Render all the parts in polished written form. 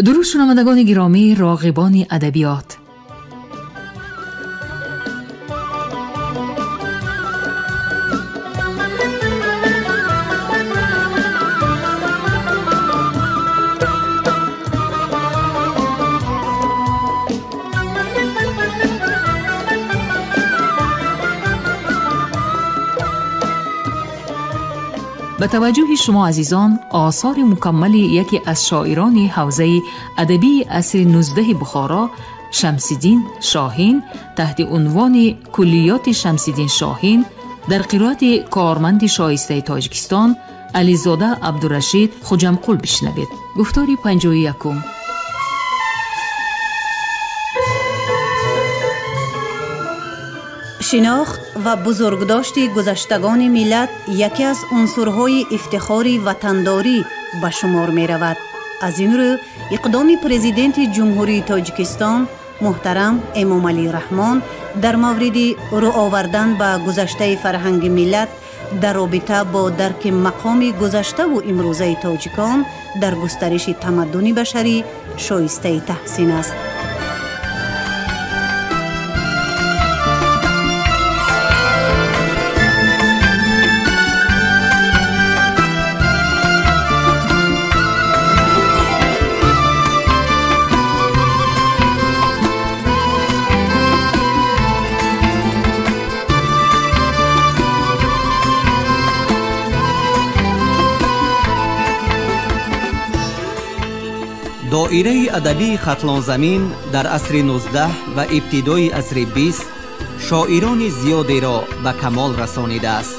Дуруд шунавандагони гиромӣ, роғибони адабиёт. Ба таваҷҷӯҳи шумо азизон осори мукаммали яке аз шоирони ҳавзаи адабии асри 19 Бухоро Шамсиддин Шоҳин таҳти унвони Куллиёти Шамсиддин Шоҳин дар қироати корманди шоистаи Тоҷикистон Ализода Абдурашид Хуҷамқул бишнавед. Гуфтори 51. Шинохт ва бузургдошти гузаштагони миллат яке аз унсурҳои ифтихори ватандорӣ ба шумор меравад. Аз ин рӯ иқдоми президенти Ҷумҳурии Тоҷикистон муҳтарам Эмомалӣ Раҳмон дар мавриди рӯ овардан ба гузаштаи фарҳанги миллат дар робита бо дарки мақоми гузаштаву имрӯзаи тоҷикон дар густариши тамаддуни башарӣ шоистаи таҳсин аст. Доираи адабии Хатлонзамин дар асри 19 ва ибтидои асри 20 шоирони зиёдеро ба камол расонидааст.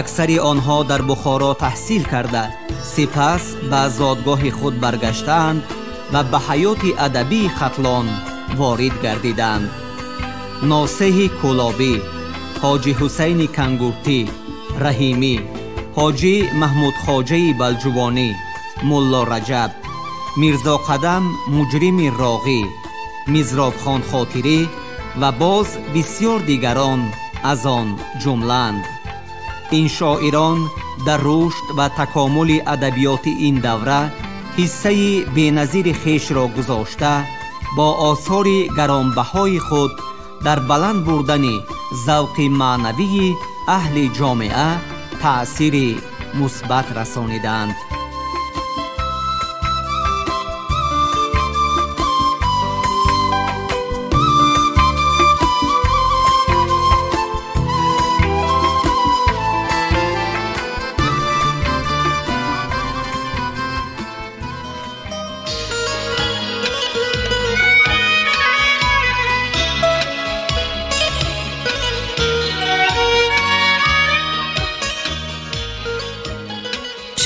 Аксари онҳо дар Бухоро таҳсил карда, сипас ба зодгоҳи худ баргаштаанд ва ба ҳаёти адабии Хатлон ворид гардиданд. Носеҳи Кӯлобӣ, Ҳоҷи Ҳусайни Кангуртӣ, Раҳимӣ, Ҳоҷи Маҳмудхоҷаи Балҷувонӣ, Мулло Раҷаб, Мирзоқадам Муҷрими Роғӣ, Мизробхон Хотирӣ ва боз бисёр дигарон аз он ҷумлаанд. Ин шоирон дар рушд ва такомули адабиёти ин давра ҳиссаи беназири хешро гузошта, бо осори гаронбаҳои худ дар баланд бурдани завқи маънавии аҳли ҷомеа таъсири мусбат расонидаанд.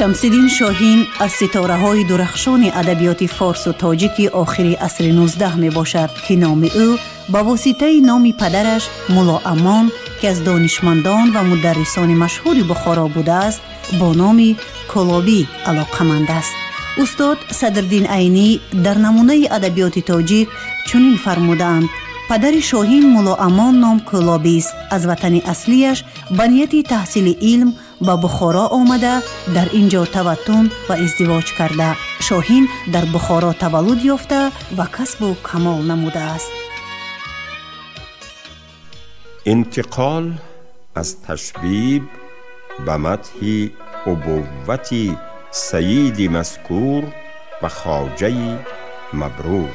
Шамсиддин Шоҳин аз ситораҳои дурахшони адабиёти форсу тоҷики охири асри 19 мебошад, ки номи ӯ ба воситаи номи падараш Мулло Амон, ки аз донишмандон ва мударрисони машҳури Бухоро будааст, бо номи Кӯлобӣ алоқаманд аст. Устод Садриддин Айнӣ дар намунаи адабиёти тоҷик чунин фармудаанд: падари Шоҳин Мулло Амон ном Кӯлобист. Аз ватани аслияш ба нияти таҳсили илм ба Бухоро омада, дар ин ҷо таваттун ва издивоҷ карда. Шоҳин дар Бухоро таваллуд ёфта ва касбу камол намудааст. Интиқол аз ташбиб ба мадҳи убуввати саиди мазкур ва хоҷаи мабрур.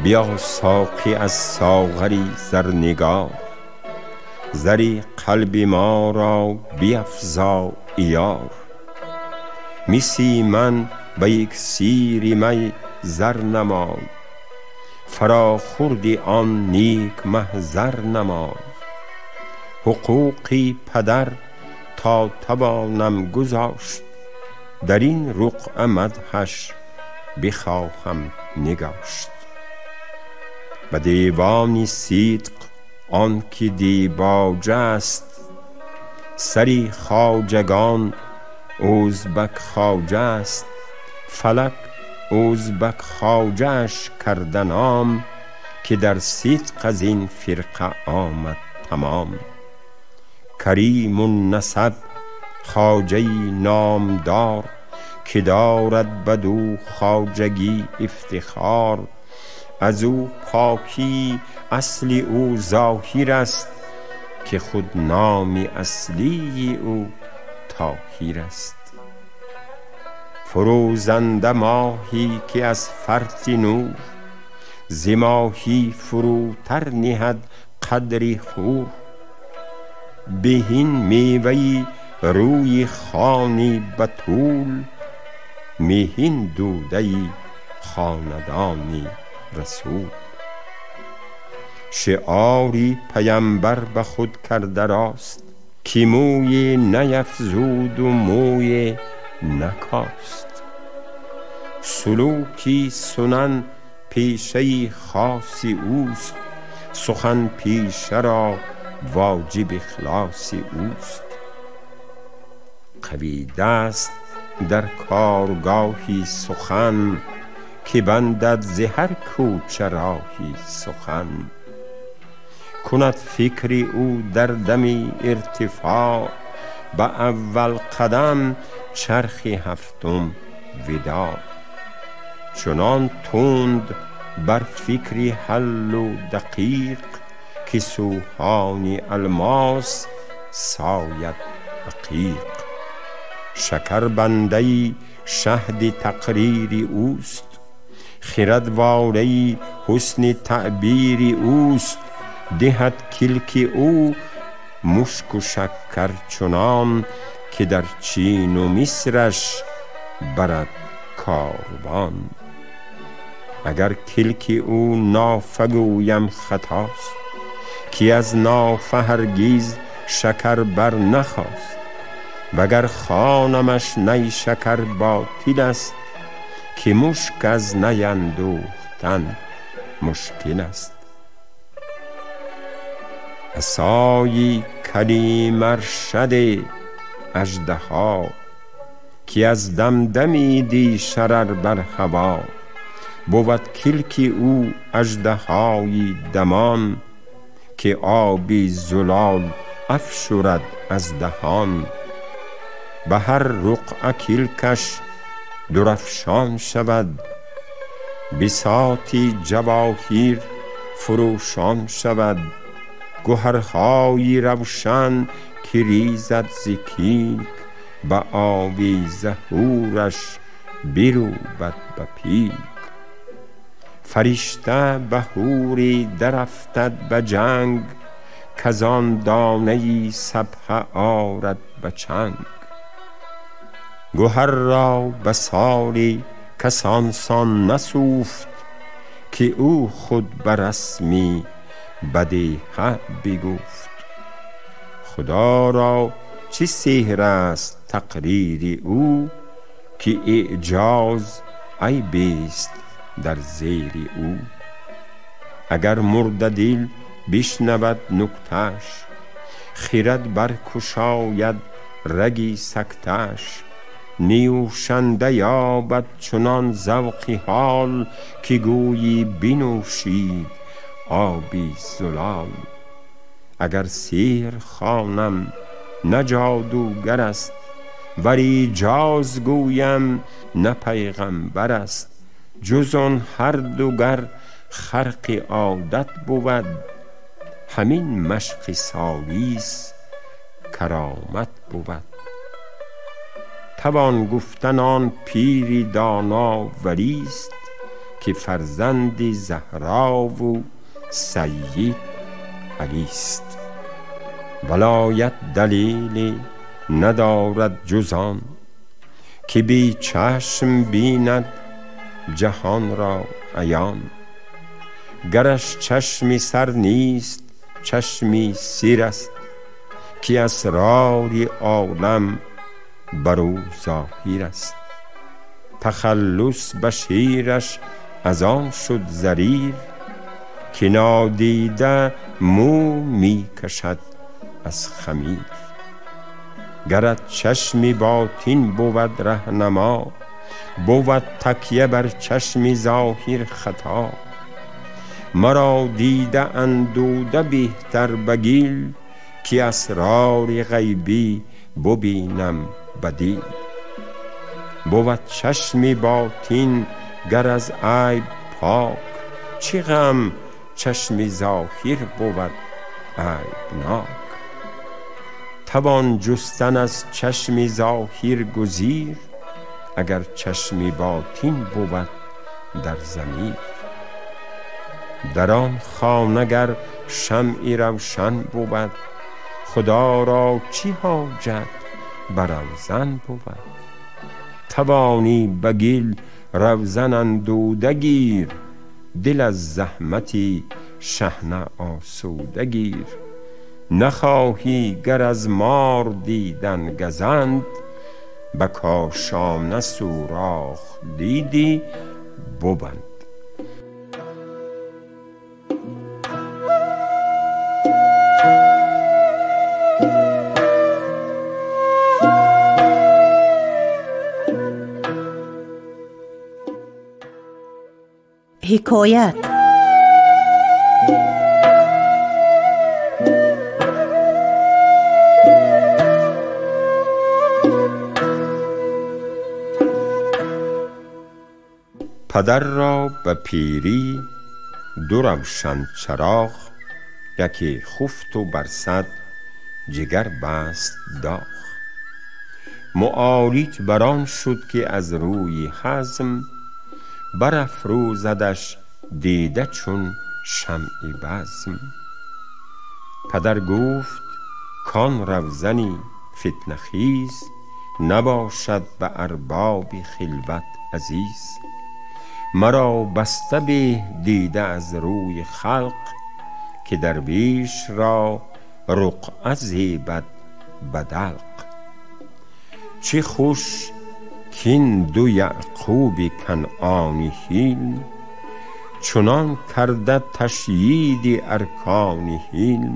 بیا ساقی از ساغری زرنگار، زری قلب ما را بیفزا عیار. مسی من به یک سیر می زر نمای، فراخورد آن نیک محضر نمای. حقوقی پدر تا توانم گذاشت، در این رقعه مدحش بخواهم نگاشت. به دیوان صدق آن که دیباجه است، سری خواجگان اوزبک خواجه است، فلک اوزبک خواجه اش کرده نام، که در صدق از این فرقه آمد تمام. کریم النسب خواجه نامدار، که دارد بدو خواجگی افتخار. از او پاکی اصل او ظاهر است، که خود نام اصلی او طاهر است. فروزنده ماهی که از فرط نور، ز ماهی فروتر نهد قدری خور. بهین میوه روی خوانی بتول، مهین دوده خاندانی رسول. شعاری پیمبر به خود کرده راست، که موی نیفزود و موی نکاست. سلوکی سنن پیشه خاص اوست، سخن پیشه را واجب اخلاص اوست. قوی دست در کارگاهی سخن، که بندد ز هر کوچه راهی سخن. کند فکر او در دمی ارتفاع، به اول قدم چرخ هفتم وداع. چنان تند بر فکر حل و دقیق، که سوهان الماس ساید عقیق. شکر بنده شهد تقریر اوست، خرد واره حسن تعبیر اوست. دهد کلک او مشک و شکر چنان، که در چین و مصرش برد کاروان. اگر کلک او نافه گویم خطاست، که از نافه هرگز شکر بر نخواست. وگر خوانمش نی شکر باطل است، که مشک از نی اندوختن مشکل است. عصای کلیم ارشد اژدها، که از دمدمیدی شرر بر هوا. بود کلک او اژدهای دمان، که آبی زلال افشرد از دهان. به هر رقعه کلکش درفشان شود، بساطی جواهر فروشان شود. گهرهای روشن که ریزد ز کلک، به آویزه حورش بروبد به پیک. فرشته به حوری درافتد به جنگ، کز آن دانه سبحه آرد به چنگ. گهر را به سالی کس آنسان نسوفت، که او خود به رسمی بدیهه بگفت. خدا را چه سحر است تقریر او، که اعجاز عیب است در زیر او. اگر مرده دل بشنود نکته‌اش، خرد برکشاید رگ سکته‌اش. نیوشنده یابد چنان ذوق حال، که گویی بنوشید آبی زلال. اگر سحر خوانم نه جادوگر است، ور ایجاز گویم نه پیغمبر است. جز آن هر دو گر خرق عادت بود، همین مشق سالیس کرامت بود. توان گفتن آن پیر دانا ولیست، که فرزند زهرا و سید علیست. ولایت دلیلی ندارد جز آن، که بی چشم بیند جهان را عیان. گرش چشم سر نیست چشمی سیر است، که اسرار عالم بر او ظاهر است. تخلص به شیرش از آن شد ضریر، که نادیده مو می کشد از خمیر. گرت چشمی باطن بود رهنما، بود تکیه بر چشم ظاهر خطا. مرا دیده اندوده بهتر بگیل، که اسرار غیبی ببینم بدیل. بود چشم باطن گر از عیب پاک، چه غم چشم ظاهر بود عیبناک. توان جستن از چشم ظاهر گزیر، اگر چشم باطن بود در ضمیر. در آن خانه گر شمعی روشن بود، خدا را چه حاجت بر روزن بود. توانی به گل روزن اندوده گیر، دل از زحمتی شحنه آسوده گیر. نخواهی گر از مار دیدن گزند، به کاشانه سوراخ دیدی ببند. ҳикоят. پدر را به پیری دو روشن چراغ، یکی خفت و بر صد جگر بست داغ. معالج بر آن شد که از روی حزم، برافروزدش دیده چون شمع بزم. پدر گفت کان روزنی فتنه خیز، نباشد به ارباب خلوت عزیز. مرا بسته به دیده از روی خلق، که درویش را رقعه زیبد بدلق. چه خوش کین دو یعقوب کنعانی حیل، چنان کرده تشیید ارکان حیل.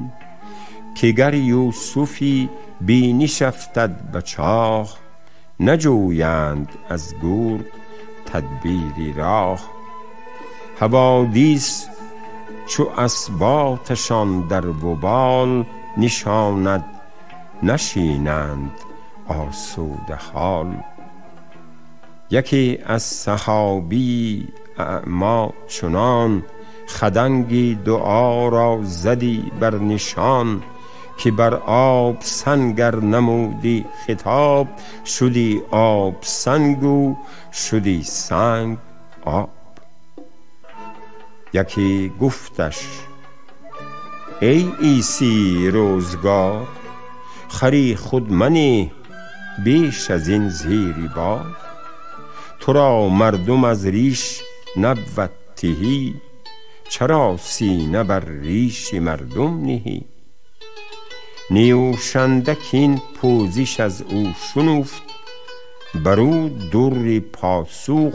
که گر یوسفی بینش افتد به چاه، نجویند از گور تدبیری راه. حوادث چو اثباتشان در وبال نشاند، نشینند آسوده حال. یکی از صحابی اعما چنان، خدنگی دعا را زدی بر نشان. که بر آب سنگر نمودی خطاب، شدی آب سنگو شدی سنگ آب. یکی گفتش ای عیسی روزگار، خری خود منی بیش از این زیری بار. تو را مردم از ریش نبود تهی، چرا سینه بر ریش مردم نهی. نیوشنده کین پوزش از او شنفت، بر او در پاسخ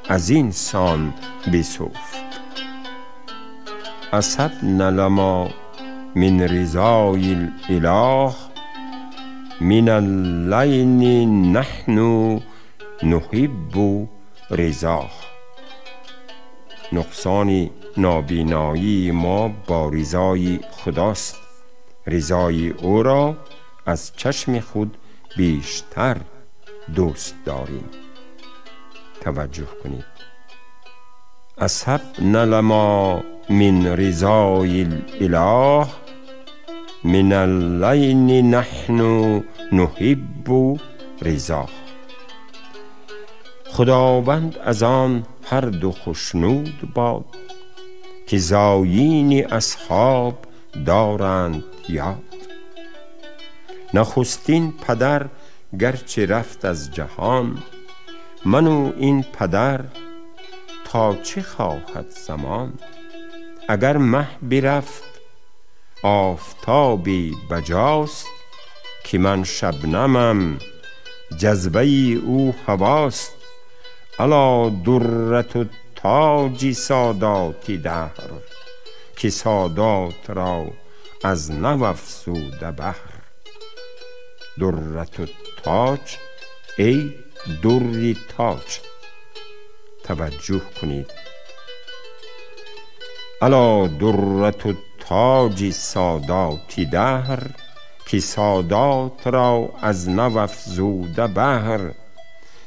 از این سان بسفت. اصبن لما من رضای الاله، من اللین نحن نحب رضاه. نقصان نابینایی ما با رضای خداست، رضای او را از چشم خود بیشتر دوست داریم. توجه کنید. اصبن لما من رضای الاله، من اللیل نحن نحب رضاه. خداوند از آن هر دو خشنود باد، که زایین اصحاب دارند یاد. نخستین پدر گرچه رفت از جهان، من و این پدر تا چه خواهد زمان. اگر مه برفت آفتابی بجاست، که من شبنمم جذبه او هواست. الا درة تاج سادات دهر، که سادات را از نو افزوده بهر. درة التاج ای دری تاج. توجه کنید. الا درة التاج ساداتی دهر، که سادات را از نو افزوده بهر.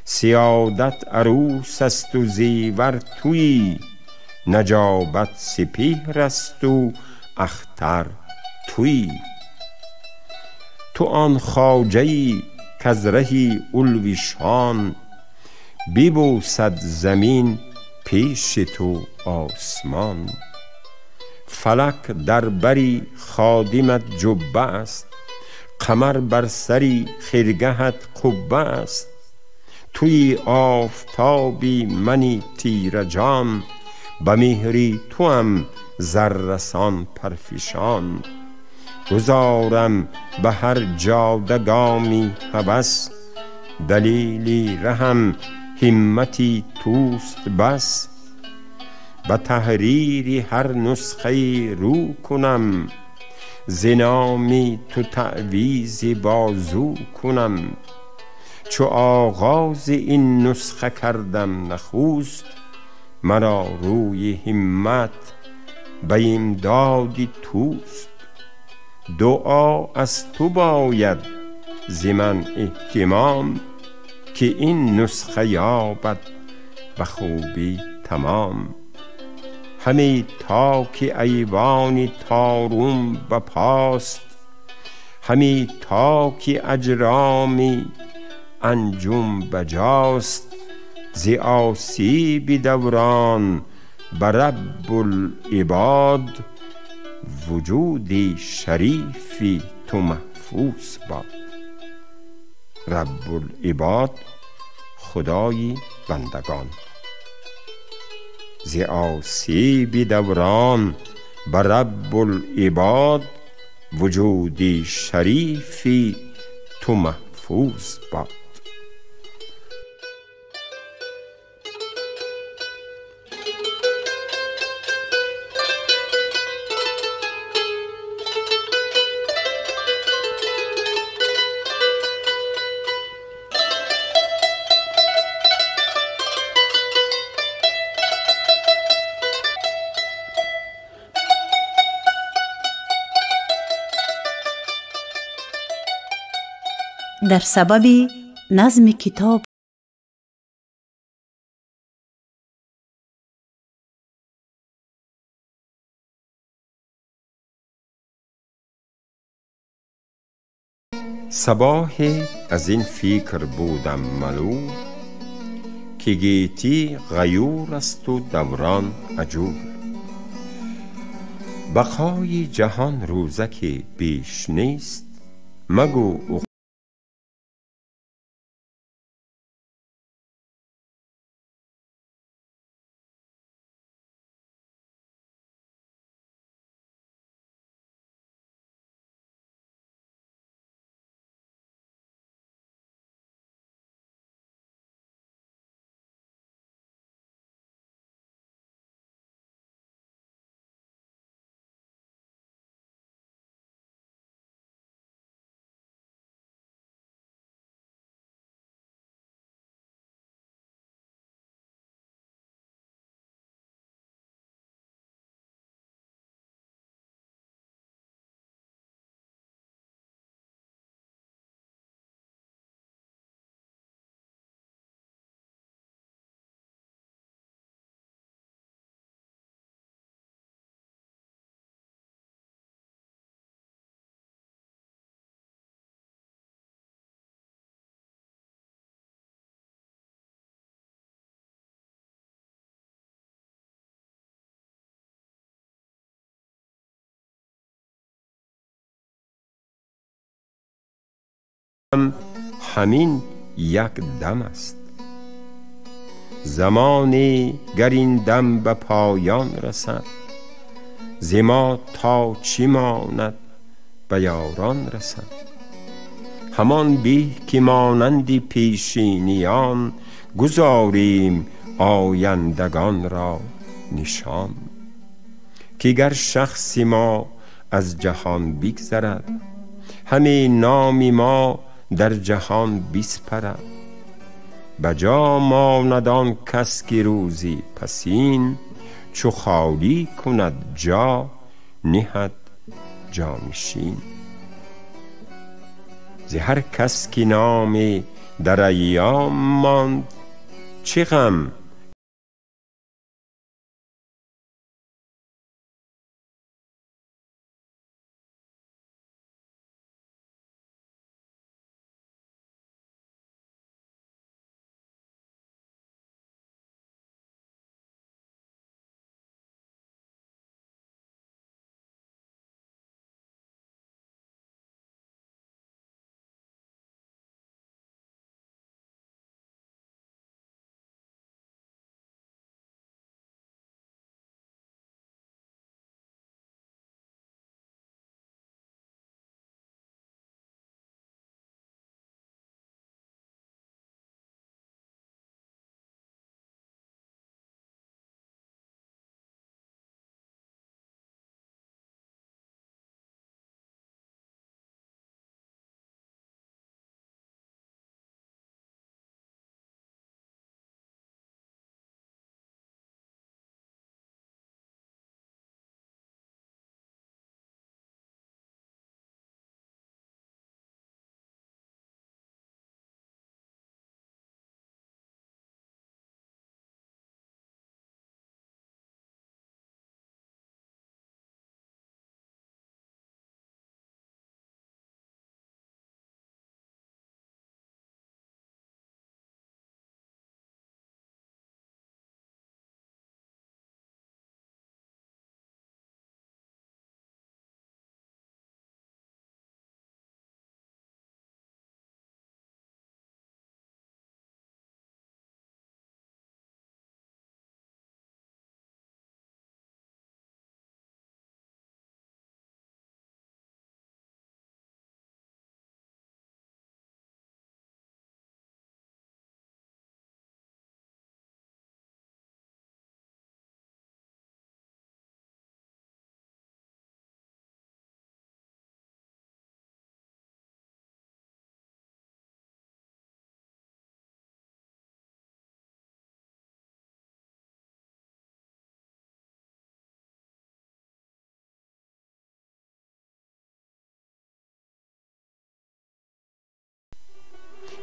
سیادت عروس است و زیور تویی، نجابت سپهر است و اختر تویی. تو آن خواجه ای کز رهی علو شان، ببوسد زمین پیش تو آسمان. فلک در بری خادمت جبه است، قمر بر سری خرگهت قبه است. تویی آفتابی منی تیره جان، به مهری توام زررسان پرفشان. گذارم به هر جاده گامی هوس، دلیلی رهم همتی توست بس. به تحریر هر نسخه رو کنم، ز نامی تو تعویذ بازو کنم. چو آغاز این نسخه کردم نخست، مرا روی همت به امداد توست. دعا از تو باید ز من اهتمام، که این نسخه یابد به خوبی تمام. همی تا که ایوان طارم به پاست، همی تا که اجرامی انجم بجاست. ز آسیب دوران به رب العباد، وجودی شریفی تو محفوظ باد. رب العباد خدای بندگان. ز آسیب دوران به رب العباد، وجودی شریفی تو محفوظ باد. Дар сабаби назми китоб صباحی از این فکر بودم ملول، که گیتی غیور است و دوران عجول. بقای جهان روزک بیش نیست، مگو همین یک دم است. زمانی گر این دم به پایان رسد، ز ما تا چی ماند به یاران رسد. همان به که مانند پیشینیان، گذاریم آیندگان را نشان. که گر شخص ما از جهان بگذرد، همی نام ما در جهان بسپرد. بجا ماند آن کس که روزی پسین، چو خالی کند جا نهد جانشین. ز هر کس که نامی در ایام ماند، چه غم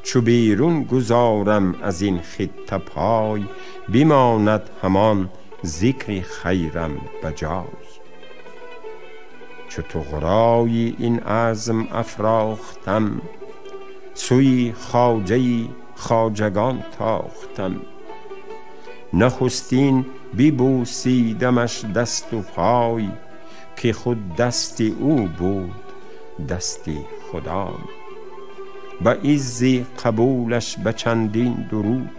چو بیرون گذارم از این خطه پای، بماند همان ذکر خیرم بجای. چو طغرای این عزم افراختم، سوی خواجه خواجگان تاختم. نخستین ببوسیدمش دست و پای، که خود دست او بود دست خدای. به عز قبولش به چندین درود،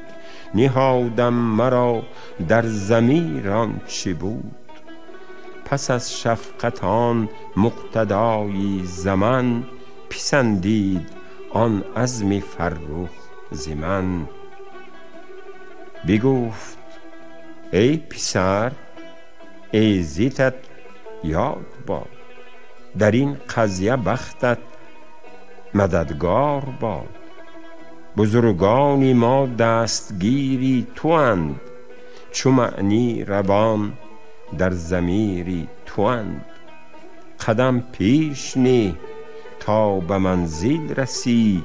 نهادم مرا در ضمیر آنچه بود. پس از شفقت آن مقتدای زمن، پسندید آن عزم فرخ ز من. بگفت ای پسر عزتت یاد باد، در این قضیه بختت مددگار باد. بزرگان ما دستگیری تواند، چو معنی روان در ضمیری تواند. قدم پیش نه تا به منزل رسی،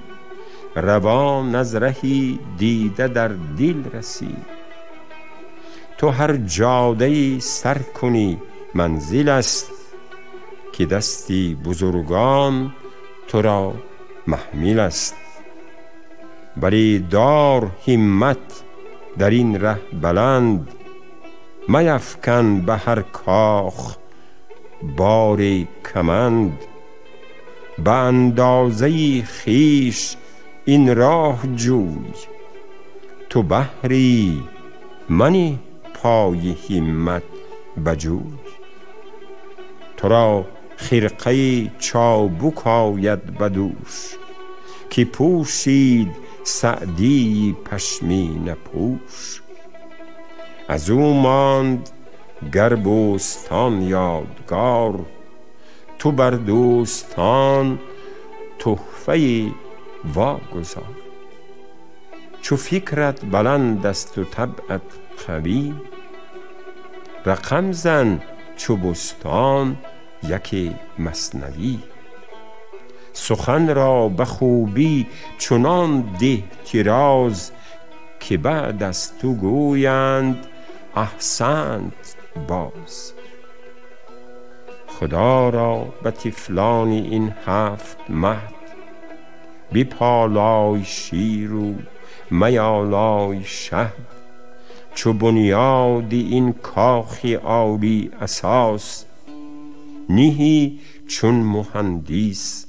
روان از رهی دیده در دل رسی. تو هر جاده سر کنی منزل است، که دستی بزرگان تو را محمیل است. بلی دار همت در این ره بلند، میفکن به هر کاخ بار کمند. به اندازه خویش این راه جوی، تو بحری منی پای همت بجوی. تو را خرقه چابک آید بدوش، که پوشید سعدی پشمینه پوش. از او ماند گر بوستان یادگار، تو بر دوستان تحفه واگذار. چو فکرت بلند است و طبعت قوی، رقم زن چو بستان یک مثنوی. سخن را به خوبی چنان ده طراز، که بعد از تو گویند احسنت باز. خدا را به طفلان این 7 مهد، بپالای شیر و میالای شهد. چو بنیاد این کاخ عالی اساس، نهی چون مهندس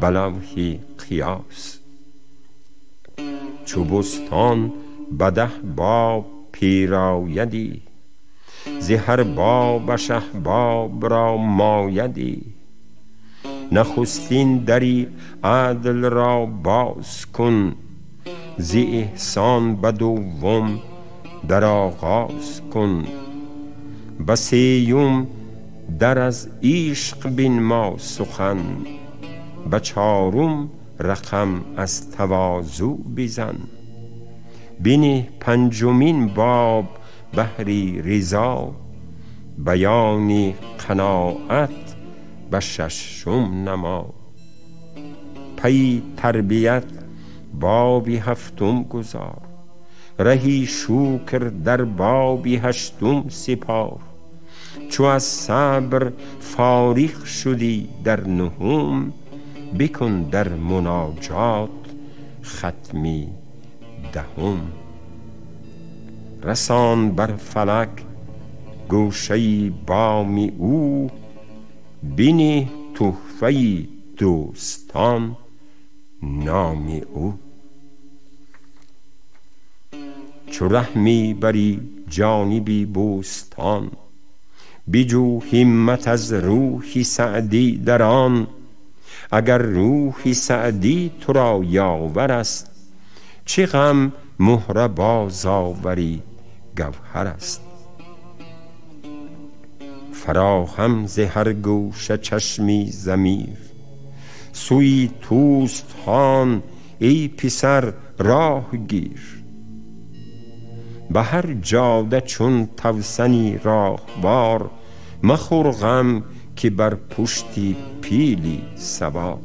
به لوح قیاس. چو بستان به 10 باب پیرایدی، ز هر بابش احباب را مایدی. نخستین دری عدل را باز کن، ز احسان به دوم در آغاز کن. به سیوم در از عشق بنما سخن، به چهارم رقم از تواضع بزن. بنه پنجمین باب بهری رضا، بیان قناعت به ششم نما. پی تربیت باب هفتم گذار، رهی شکر در باب هشتم سپار. چو از صبر فارغ شدی در نهم، بکن در مناجات ختمی دهم. رسان بر فلک گوشه بام او، بنه تحفه دوستان نام او. چو ره می بری جانبی بوستان، بجو همت از روح سعدی در آن. اگر روح سعدی تو را یاور است، چه غم مهره باز آوری گوهر است. فراهم ز هر گوشه چشمی ضمیر، سوی توست هان ای پسر راه گیر. به هر جاده چون توسنی راهوار، مخور غم که بر پشتی پیلی سوار.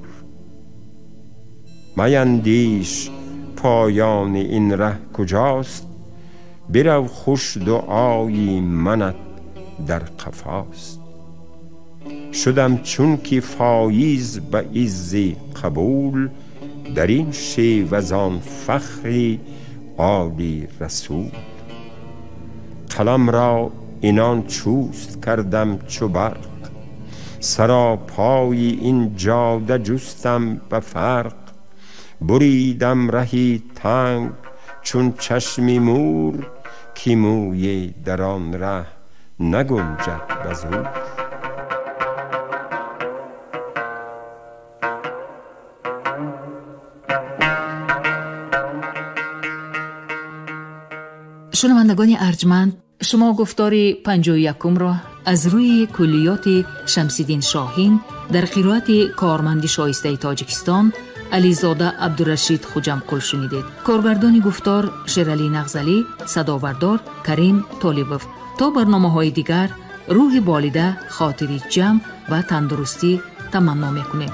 میندیش پایان این ره کجاست، برو خوش دعایی منت در قفاست. شدم چون که فایز به عز قبول، در این شیوه زان فخری آل رسول. قلم را اینان چوست کردم چو برق، سراپای این جاده جستم به فرق. بریدم رهی تنگ چون چشم مور، که موی در آن ره نگنجد به زور. Шунавандагони арҷманд, шумо гуфтори 51-ро аз рӯи куллиёти Шамсиддин Шоҳин дар қироати корманди шоистаи Тоҷикистон Ализода Абдурашид Хуҷамқул шунидед. Коргардони гуфтор Шералӣ Нағзалӣ, садобардор Карим Толибов. То барномаҳои дигар рӯҳи болида, хотири ҷамъ ва тандурустӣ таманно мекунем.